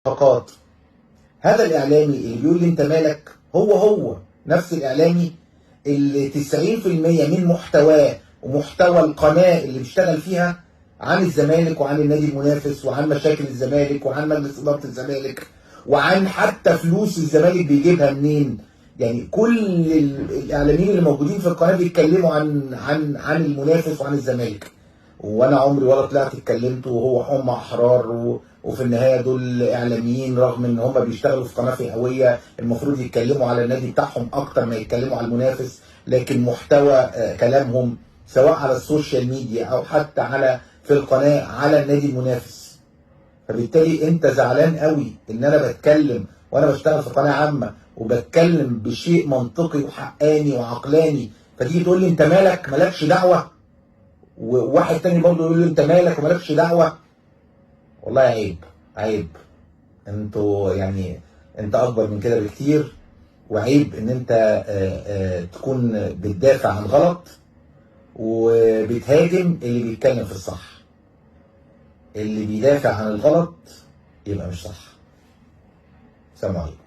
المراهقات. هذا الاعلامي اللي بيقول لي انت مالك هو نفس الاعلامي اللي 90% من محتواه ومحتوى القناة اللي بيشتغل فيها عن الزمالك وعن النادي المنافس وعن مشاكل الزمالك وعن مجلس ادارة الزمالك وعن حتى فلوس الزمالك بيجيبها منين. يعني كل الاعلاميين اللي موجودين في القناة بيتكلموا عن عن عن المنافس وعن الزمالك، وانا عمري ولا طلعت اتكلمت، وهو هم احرار، وفي النهاية دول اعلاميين رغم ان هم بيشتغلوا في قناة فئويه المفروض يتكلموا على النادي بتاعهم اكتر ما يتكلموا على المنافس، لكن محتوى كلامهم سواء على ال social media او حتى على في القناة على النادي المنافس. فبالتالي انت زعلان قوي ان انا بتكلم وانا بشتغل في قناة عامة وبتكلم بشيء منطقي وحقاني وعقلاني، فتيجي تقول لي انت مالك مالكش دعوه، وواحد تاني برضه يقول لي انت مالك ومالكش دعوه. والله عيب، عيب. انتوا يعني انت اكبر من كده بكتير، وعيب ان انت تكون بتدافع عن غلط وبتهاجم اللي بيتكلم في الصح. اللي بيدافع عن الغلط يبقى مش صح. سلام عليكم.